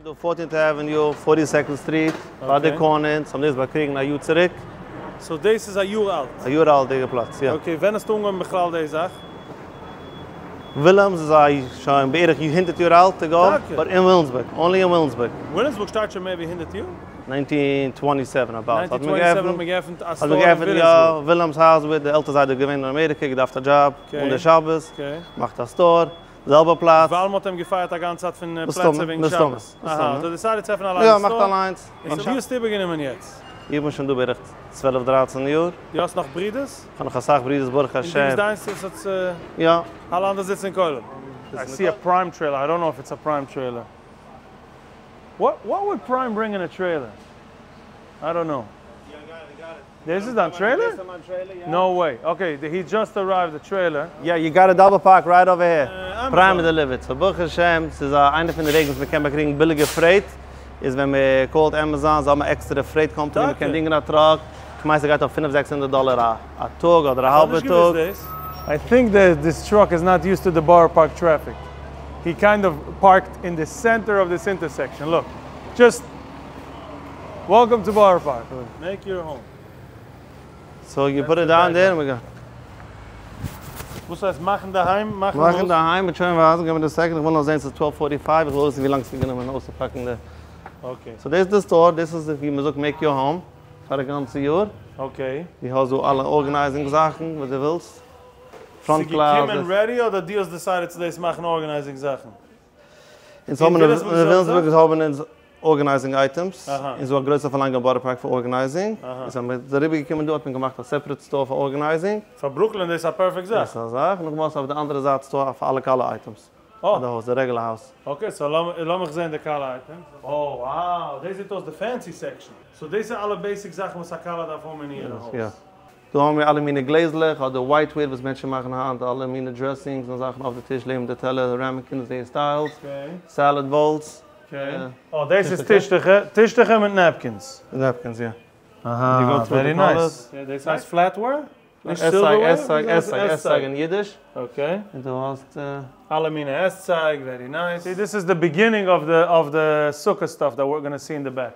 דא Fourteenth Avenue, Forty Second Street, ביי די corner, אונז האבן דאס באקריגן א יאר צוריק. So דאס איז א יאר אלט? א יאר אלט די פלאץ, יא. Okay, ווען האסטו אנגעהויבן בכלל די זאך? וויליאמס איז א שוין בערך 100 יאר אלט to go, טאקע? But in Williamsburg, only in Williamsburg. Williamsburg שטייט שוין מער ווי 100 יאר? 1927 about. האט מען 1927 געעפנט, האט מען געעפנט א האט store מען אין געעפנט, יא, Williamsburg. Williams House, די עלטער זיידע געווען אין אמעריקע, געדארפט א job, און די שבת, מאכט א store, זעלבע פלאץ. ווייל מ'האט אים גע fire ט א גאנצע צייט פון מסתמא, פלעצער וועגן מסתמא, שבת. מסתמא. אהא, האט ער decided צו עפענען אליין יא, א מאכט store. אליינס. און ווי האסטו איבערגענומען יעצט? איך בין שוין דא בערך 12, 13 יאר. דו האסט נאך ברידערס? איך האב נאך אסאך ברידערס, ברוך און דו השם. ביסט דיינס וואס האט יא. אלע אנדערע זיצן אין כולל. I see a Prime trailer. I don't know if it's a Prime trailer. What would Prime bring in a trailer? I don't know. Yeah, I got it, I got it. This is the trailer? This is my trailer, yeah. No way. Okay, he just arrived, the trailer. Yeah, you got a double park right over here. Amazon. Prime delivered. So ברוך השם, ס'איז איינע פון די וועגן וואס מ'קען באקריגן ביליגע freight, איז ווען מען call ט Amazon, זיי האבן אן עקסטערע freight company, מען קען טאקע. דינגען א truck. איך מיין, ס'גייט אויף 500, 600 דאלאר א טאג אדער א איך האב האלבער נישט געוואוסט טאג. דאס. I think that this truck is not used to the Borough Park traffic. He kind of parked in the center of this intersection. Look, just welcome to Borough Park. Make your home. So you put it down there and we go. וואס הייסט מאכן דערהיים? מאכן מאכן וואס? דערהיים, מיט שוין וואס, give me a second, איך וויל נאר זען, ס'איז 12:45, איך וויל וויסן ווי לאנג ס'איז גענומען אויסצופאקן די. Okay. So this is the store, this is ווי מען זאגט make your home פאר א גאנצע יאר. דו האסט דא אלע organizing זאכן, וואס דו ווילסט. Front ס'איז געקומען closet. ready אדער דו האסט decided צו דאס מאכן organizing זאכן? אונז האבן אין Williamsburg אין זעלבע Williamsburg זאך? האבן אונז organizing items. אהא. און ס'איז א גרויסע פארלאנג אין Borough Park פאר organizing. אהא. איז מיר אריבערגעקומען דא, האט מען געמאכט א separate store פאר organizing. פאר Brooklyn דאס איז א perfect זאך. דאס איז א זאך. נאכמאל אויף די אנדערע זייט store אויף אלע כלה items. Oh. פאר די הויז, די regular house. Okay, so לאמיך זען די כלה items. Oh, wow, דאס זעט אויס the fancy section. So דאס זענען אלע basic זאכן וואס א כלה דארף האבן אין איר הויז. יא. דא האבן מיר אלע מיני גלעזלעך, אדער whiteware וואס מענטשן מאכן היינט, אלע מיני dressings און זאכן אויף די טיש, לעבן די טעלער, ramekins, די styles. Okay. Salad bowls. Okay. Oh, דאס איז טישטעכער, טישטעכער מיט napkins. Napkins, yeah. Aha, You go through very the nice. colors. Yeah, דאס הייסט flatware? נישט עסצייג, silverware? עסצייג, עסצייג, עסצייג אין אידיש. Okay. און דו האסט אלע מיני עסצייג, very nice. See, this is the beginning of the sukkah stuff that we're going to see in the back.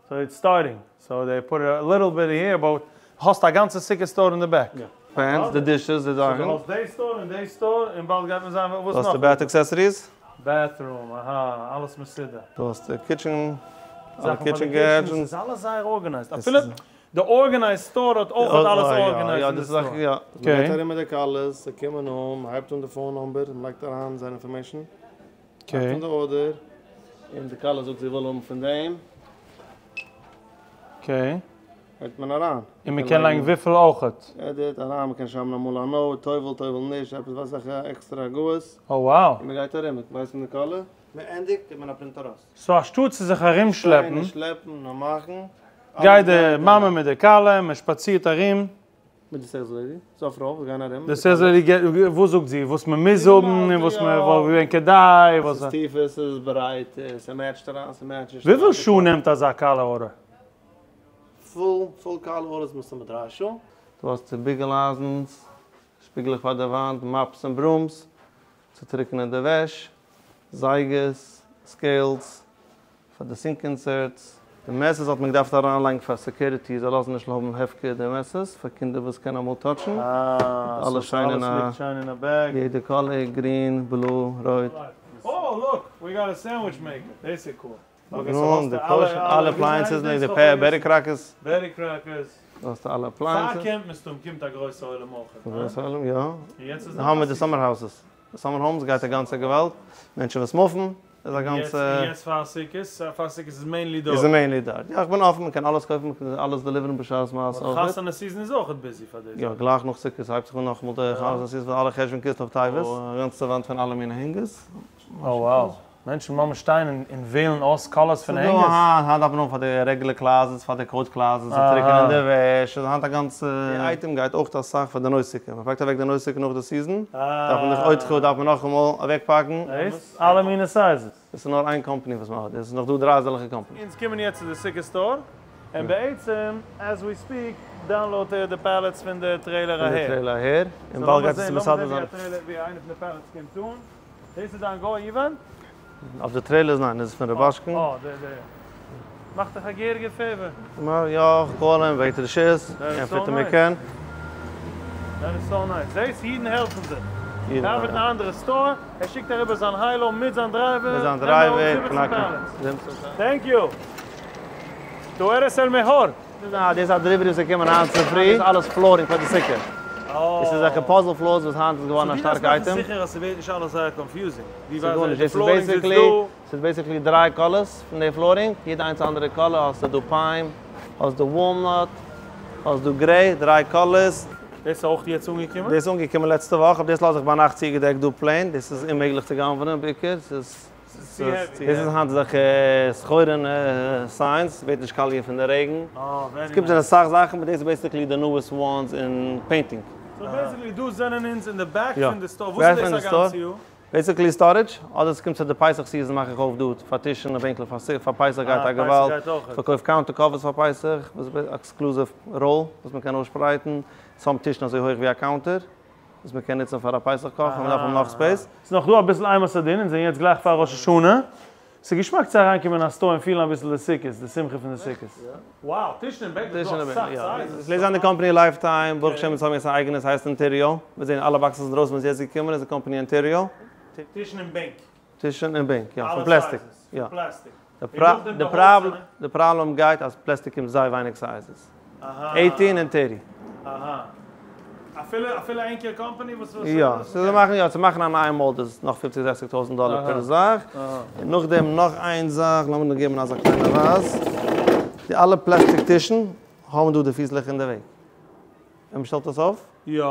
So it's starting. So they put a little bit here, but האסט א גאנצע sukkah store in the back. Yeah. Pans, the dishes, the So זאכן. דו האסט די store און די store און באלד גייט מען זען, וואס דו האסט נאך? די bath accessories. Bathroom, aha, אלעס מסודר. דו האסט די kitchen, אלע זאכן פאר kitchen די kitchen, gadgets. עס איז אלעס זייער organized. עס אפילו איז the organized store האט אויך Oh, אלעס oh, יא, organized יא, אין דאס די איז store. יא. Okay. מען גייט ארום מיט די כלות, זיי קומען אן, מען הייבט אן די phone number, מען לייגט אריין זיין information. Okay. הייבט אן די order. און די כלה זאגט, זי וויל האבן פון דעם. Okay. לייגט מען אריין. און מען קען לייגן וויפיל אויך. Edit, אריין, מען קען שרייבן אמאל א note, טובל, טובל נישט, עפעס וואס זאך עקסטרא גוטס. Oh, wow. און מען גייט ארום, ווייסט מען די כלה. מען ענדיגט, גיט מען א print ארויס. So אנשטאט צו זיך ארומשלעפן, שטיין, שלעפן, און מאכן. גייט די מאמע מיט די כלה, מען שפאצירט ארום. מיט די sales lady. So פרוי, מיר גייען ארום. די sales lady גייט, וואס זאגט זי? וואס מען מוז האבן, און וואס מען וואלט געווען כדאי, וואס עס איז טיף, עס איז ברייט, עס match ט אריין, עס match ט נישט. וויפיל שעה נעמט אזא כלה order? Full, full כלה orders מוז מען 3 שעה. דו האסט די ביגל-אייזנס, שפיגלעך פאר די וואנט, mops און brooms, צו טריקענען די וועש, זייגערס, scales, פאר די sink inserts. די מעסערס האט מען געדארפט אריינלייגן פאר security, זיי לאזן נישט האבן הפקר די מעסערס, פאר קינדער וואס קענען אמאל touch ן. אה, אלע so שיין אין אלעס א ליגט שיין אין א bag. יעדע color, green, blue, רויט. Oh, look, we got a sandwich maker. This is cool. Okay, so Grün, האסט די די kosher, אלע appliances, די Betty Crackers. Betty Crackers. דו האסט אלע appliances. פאר camp מסתמא קומט א גרויסע עולם אויך. גרויסע עולם, יא. יעצט איז דא האבן מיר די summer houses. די summer homes גייט א גאנצע געוואלד. מענטשן וואס move ן, איז א גאנצע יעצט פאר סוכות, פאר סוכות איז mainly דא. איז mainly דארט. יא, איך בין אפן, מען קען אלעס קויפן, מען קען אלעס deliver ן בשעת מעשה אויך. חתונה season איז אויך busy פאר דאס. יא, גלייך נאך סוכות הייבט זיך אן נאכאמאל די חתונה season, אלע חשון כסלו טבת. א גאנצע וואנט פון אלע מיני hangers. Oh wow. מענטשן ממש שטיין און וועלן אויס colors פון דא, hangers. היינט דארף מען נאר פאר די regular closets, פאר די coat closets, צו טריקענען די וועש, היינט א גאנצע item גייט אויך א סאך פאר די נוי סוכה. מען פאקט אוועק די נוי סוכה נאך די season, דארף מען נאך אויך דארף מען נאכאמאל אוועקפאקן. דאס אלע מיני sizes. דאס איז נאר איין company וואס מען האט, עס איז נאך דא דריי אזעלכע companies. אונז קומען יעצט צו די סוכה store, און בעצם, as we speak, download ער די pallets פון די trailer פון די אהער. Trailer אהער, און באלד גייט עס מסדר זיין. ווי איינער פון די pallets קומט אן. דאס איז דיין גוי, Ivan? אויף די trailers ניין, דאס איז פון רובאשקין. אה, דער דער. מאכט דיך א געהעריגע favor. יא, איך call אים, בעט רשות, ענטפערט ער מיר קען. That is so nice. זעהסט, אידן העלפן זיך. ער ארבעט אין א אנדערע store, ער שיקט אריבער זיין high-low מיט זיין driver, מיט זיין driver, קנאקן. Thank you. דו eres el mejor. דאס איז א delivery וואס איז געקומען היינט צופרי, דאס איז אלעס flooring פאר די סוכה. דאס איז אזעלכע puzzle floors וואס היינט איז געווארן א שטארקע item. סאו ווי דארפסט מאכן זיכער אז ס'ווערט נישט אלעס זייער confusing? ווי ס'איז גארנישט, דאס איז basically, ס'איז basically דריי colors פון די flooring, יעדע איינס א אנדערע color, האסטו דא pine, האסט דא walnut, האסט דא gray, דריי colors. דאס איז אויך יעצט אנגעקומען? דאס איז אנגעקומען לעצטע וואך, אבער דאס לאז איך ביינאכט צוגעדעקט דא plain, דאס איז אוממעגליך צו גנב'נען בעיקר, ס'איז. דאס איז היינט אזעלכע סחורה'נע signs, ווערט נישט קאליע פון די רעגן. עס קומט אין אסאך זאכן, but דאס איז basically די newest ones אין painting. So basically דא זענען אונז אין די back פון די store, וואס איז דאס א גאנץ יאר? Basically storage, אדער עס קומט צו די פסח season מאך איך אויף דא פאר טישן און בענקלעך פאר פסח גייט א געוואלד, פארקויף counter covers פאר פסח, וואס איז exclusive roll וואס מען קען אויסשפרייטן, some טישן אזוי הויך ווי א counter. וואס מען קען נוצן פאר א פסח קאך ווען מען דארף האבן נאך space. ס'איז נאך דא אביסל אימת הדין, אונז זענען יעצט גלייך פאר ראש השנה, ס'איז געשמאק צו אריינקומען אין א store און פילן אביסל די סוכות, די שמחה פון די סוכות. Wow, טישן און בענקלעך איז דא אסאך sizes. ס'פלעגט זיין די company Lifetime, ברוך השם אונז האבן יעצט א אייגענע, ס'הייסט Interio, מיר זעהן אלע boxes אינדרויסן וואס איז יעצט געקומען איז די company Interio. טישן און בענק. טישן און בענק, יא, פון פלעסטיק. יא. פלעסטיק. די פראבלעם גייט אז פלעסטיק קומט זייער ווייניג sizes. Eighteen און 30. אהא. אפילו אפילו ענקער company וואס וואס יא, ס'איז מאכן יא, צו מאכן א נייע mold איז נאך פופציג זעכציג טויזנט דאלער פער זאך. און נאכדעם נאך איין זאך, לאמיר נאר געבן אזא קליינע ווייז. די אלע פלעסטיק טישן האבן דא די פיסלעך אין די וועג. ווען מ'שטעלט עס אויף. יא.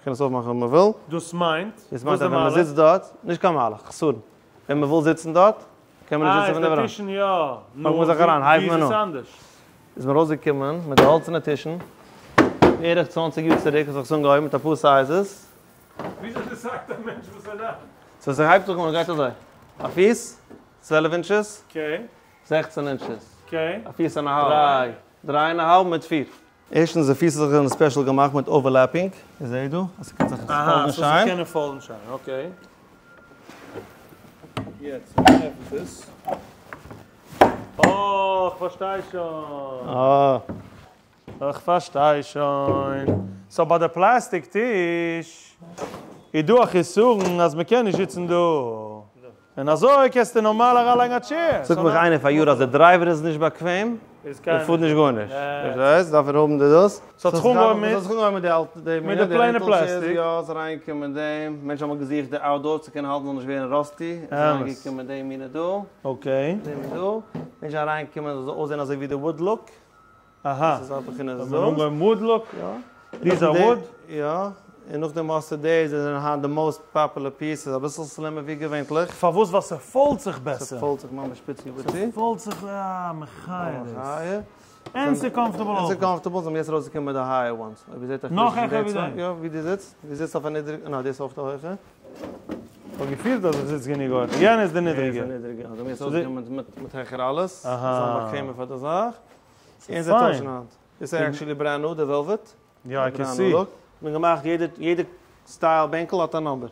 מ'קען עס אויפמאכן ווען מ'וויל. דאס מיינט? דאס מיינט אז ווען מ'זיצט דארט, נישט קיין מהלך, חסרון. ווען מ'וויל זיצן דארט, קען מען נישט זיצן פון דער וואנט. אה, איז די טישן יא. נו, ווי זיך אריין, הייבט מען אן. איז מען ארויסגעקומען מיט די האלצערנע טישן, בערך 20 יאר צוריק האט זיך עס אנגעהויבן מיט אפאר sizes. וויאזוי decide ט א מענטש וואס ער דארף? So ס'הייבט זיך אן און גייט אזוי, א פיס, 12 inches, 16 inches, א פיס און א האלב, דריי, דריי און א האלב מיט פיר. ערשטנס די פיס זענען special געמאכט מיט overlapping, איר זעהט דא אז ס'קען זיך fold ן שיין. אהא, סאו ס'קען fold ן שיין, okay. יעצט עפנט עס. אה, איך פארשטיי שוין. אה. איך פארשטיי שוין. So ביי די פלאסטיק טיש איז דא א חסרון אז מ'קען נישט זיצן דא. און אזוי קענסטו נארמאל אריינלייגן א chair. זאגט מיך איינער פאריאר אז די driver איז נישט באקוועם, ער פארט נישט גארנישט. פארשטייסט? דארף ער האבן די דאס. ס'האט זיך אנגעהויבן מיט. ס'האט זיך אנגעהויבן מיט די אלטע, די מיט די plain ע פלעסטיק. יא, ס'איז אריינגעקומען מיט דעם. מענטשן האבן געזוכט די outdoor צו קענען האלטן זאל נישט ווערן rusty. איז אריינגעקומען מיט דעם מינע דא. Okay. דעם מין דא. מענטשן אריינגעקומען זאל אויסזען אזוי ווי די wood look. אהא. דאס איז א בחינה זאת. האט מען אנגעהויבן wood look. יא. These are wood. יא. און נאכדעם האסטו די, זיי זענען היינט די most popular piece, ס'איז אביסל slimmer ווי געווענטליך. פארוואס? ווייל ס'fold ט זיך בעסער. ס'fold ט זיך ממש שפיצי פיצי. ס'fold ט זיך, אה, מחיה דאס. מחיה. און ס'איז comfortable אויך. און ס'איז comfortable, זיי האבן יעצט ארויסגעקומען מיט די higher ones. אויב איר זעט א נאך העכער ווי דעם? יא, ווי דו זיצט. דו זיצט אויף א נידריגע, נא, דאס איז אויף די הויכע. כ'האב געפילט אז איך זיץ גענוג הויך. יענע איז די נידריגע. יענע איז די נידריגע. זיי האבן יעצט ארויסגעקומען מיט העכער אלעס. אהא. זאל באקוועמער פאר די זאך. און זיי טוישן היינט. דאס איז actually brand new, די velvet. יא, I can see. מ'האט געמאכט יעדע יעדע style בענקל האט א number.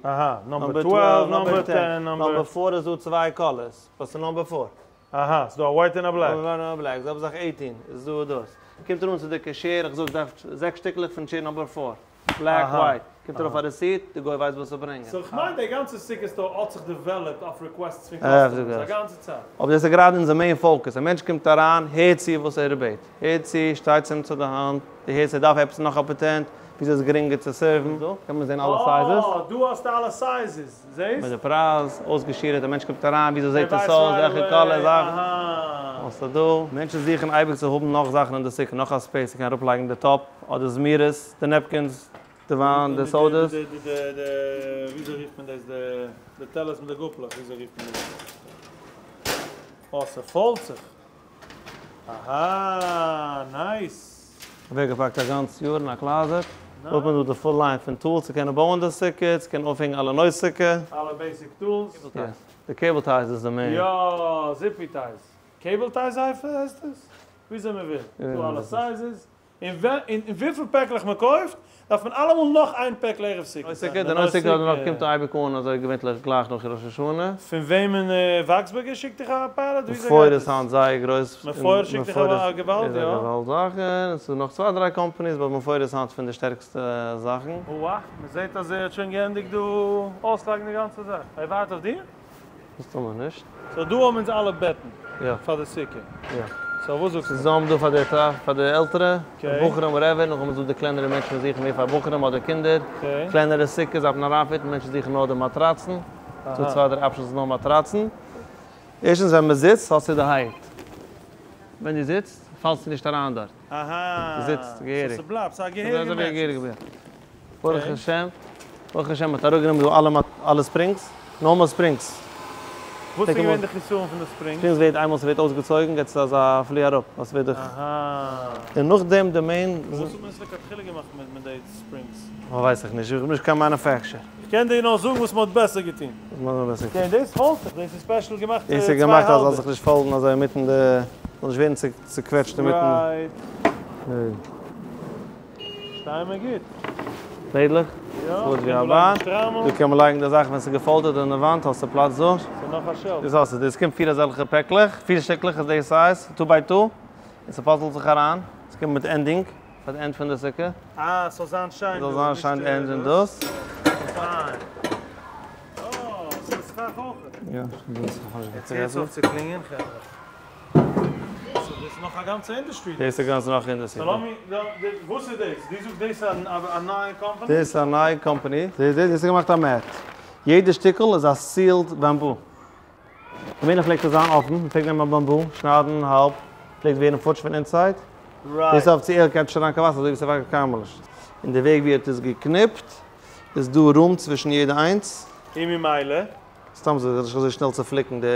אהא, number 12, number 10, number. Number 4 איז דא צוויי colors. וואס איז number 4? אהא, ס'דא א white און א black. White און א black, זעלבע זאך 18 איז דא דאס. קומט אן צו די cashier, איך זאג דארף זעקס שטיקלעך פון chair number 4. Black, white. קומט ארויף א receipt, די גוי ווייסט וואס צו ברענגען. So איך מיין די גאנצע סוכה store האט זיך developed אויף requests פון customers א גאנצע צייט. אבער דאס איז גראדע אונזער main focus, א מענטש קומט אריין, הערט צו וואס ער בעט, הערט צו, שטייט צו אים צו די האנט, דו הערסט ער דארף עפעס נאך א פאטענט, וויאזוי איז גרינגער צו serve ן, דא קען מען זען אלע sizes. אה, דא האסטו אלע sizes, זעסט? מיט די פרייז, אויסגעשירעט, א מענטש קומט אריין, וויאזוי זעט עס אויס, וועלכע color, זאכן. האסטו דא. מענטשן זוכן אייביג צו האבן נאך זאכן אין די סוכה, נאך א space צו קענען אראפלייגן די טאפ, אדער זמירות, די napkins, די וויין, די sodas. די די די וויאזוי רופט מען דאס די טעלערס מיט די גאפלעך וויאזוי רופט מען דאס? אה ס'fold ט זיך. אהא nice. אוועקגעפאקט א גאנץ יאר אין א closet. דא האט מען דא די full line פון tools צו קענען בויען די סוכה, צו קענען אויפהענגען אלע נוי סוכה. אלע basic tools. די cable ties איז די main. יא, zippy ties. Cable ties הייסט עס? וויאזוי מען וויל. דא אלע sizes. און וויפיל פעקלעך מען קויפט, דארף מען אלעמאל נאך איין פעקל ערב סוכות. סוכה, די נוי סוכה דערנאך קומט אייביג אן אזוי געווענטליך גלייך נאך ראש השנה. פון וועמען וואקסבערגער שיקט דיך א pallet? וויאזוי מפואר גייט איז עס? היינט זייער גרויס. מפואר שיקט דיך א געוואלד, יא. א געוואלד זאכן, עס איז נאך צוויי דריי companies, but מפואר איז היינט פון די שטערקסטע זאכן. וואו, מען זעט אז ער האט שוין געענדיגט דא אויסלייגן די גאנצע זאך. ער ווארט אויף דיר? מסתמא נישט. So דא האבן אונז אלע בעטן יא. פאר די סוכה. יא. So וואס זאגסטו? צוזאמען דא פאר די פאר די עלטערע, okay. בחורים whatever, נאך האבן דא די קלענערע מענטשן וואס זוכן מער פאר בחורים אדער קינדער. Okay. קלענערע סוכות דארף מען אריינ fit ן, מענטשן זוכן נאר די מאטראצן. ס'דא צוויי דריי options נאר מאטראצן. ערשטנס ווען מען זיצט האסטו די height. ווען דו זיצט פאלסטו נישט אריין דארט. אהא. דו זיצט געהעריג. So ס'בלייבט, ס'איז א געהעריגע אזוי ווי א געהעריגע mattress. ברוך השם, ברוך השם מ'האט אראפגענומען דא אלע אלע springs, normal springs. וואס איז געווען די חיסרון פון די springs? Springs ווערט איינמאל ס'ווערט אויסגעצויגן גייט עס אזא פלי אראפ, וואס ווערט דורך. אהא. און נאכדעם די main. וואס האט מען עס לכתחילה געמאכט מיט די springs? ווייס איך נישט, איך בין נישט קיין manufacturer. איך קען דיר נאר זאגן וואס מ'האט בעסער געטון. וואס מ'האט בעסער געטון. Okay, דאס האלט זיך, דאס איז special געמאכט. דאס איז געמאכט אז זאל זיך נישט fold ן אזוי אינמיטן די, זאל נישט ווערן צוקוועטשט אינמיטן. Right. שטייען מיר גוט. רעדלעך? יא, ס'ווארט ווי א באן. דא קען מען לייגן די זאכן ווען ס'איז גע fold עט אין די וואנט, האסטו פלאץ דא. ס'איז נאך א shelf. דאס האסטו, דאס קומט פיר אזעלכע פעקלעך, פיר שטיקלעך איז די size, 2 by 2. און ס' puzzle ט זיך אריין, עס קומט מיט ending, פאר די end פון די סוכה. אה, ס'זאל זיין שיין דא. ס'זאל זיין שיין די end און דאס. פיין. אה, ס'איז סכך אויך. יא, דאס איז סכך. יעצט הערטס אויף צו קלינגען, חברה. דאס איז נאך א גאנצע industry. דאס איז גאנץ נאך industry. וואס איז דאס? דו זאגסט דאס איז א נייע company? דאס איז א נייע company. דאס איז געמאכט א mat. יעדע שטיקל איז א sealed bamboo. געווענליך פלעגט עס זיין אפן, מען פלעגט נעמען א bamboo, שניידן האלב, פלעגט ווערן פוטש פון inside. Right. דאס אפיציעל קען נישט אריין קיין וואסער, אזוי ווי ס'וואקסט קיינמאל נישט. און די וועג ווי ער האט עס געקניפט, איז דא room צווישן יעדע איינס. און ממילא? סתם אזוי, זאל נישט אזוי שנעל צופליקן די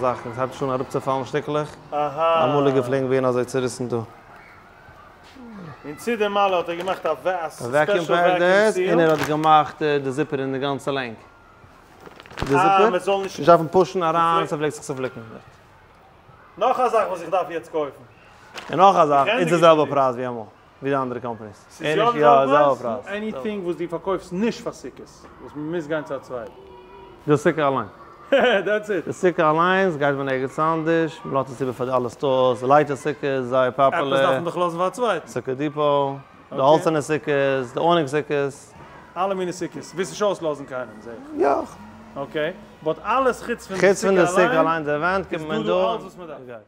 זאכן, עס הייבט שוין אן אראפצופאלן שטיקלעך. אהא. אמאליגע פלעגן ווערן אזוי צוריסן דא. און צו דעם אלע האט ער געמאכט א vacuum pack דאס, און ער האט געמאכט די zipper אין די גאנצע לענג. די zipper, מען זאל נישט נישט דארפן push ן אריין, ס'פלעגט זיך צופליקן. נאך א זאך וואס איך דארף יעצט קויפן. און נאך א זאך, איז די זעלבע פרייז ווי אמאל, ווי די אנדערע companies. ס'איז יא די זעלבע פרייז? Anything וואס דו פארקויפסט נישט פאר סוכות, וואס מען מוז גיין צו א צווייטן. די סוכה אליין. That's it. די סוכה אליינס גייט מען ערגעץ אנדערש, מען לאזט עס איבער פאר די אלע stores, די לייטער סוכה איז זייער popular. עפעס דארף מען דאך לאזן פאר א צווייטן. סוכה Depot, די האלצערנע סוכות, די awning סוכות. אלע מיני סוכות, ווילסט נישט אויסלאזן קיינעם זעה איך. יא. Okay, but אלעס חוץ פון די סוכה אליין, די ווענט קומט מען דא. איז דא דא אלעס וואס מען דארף.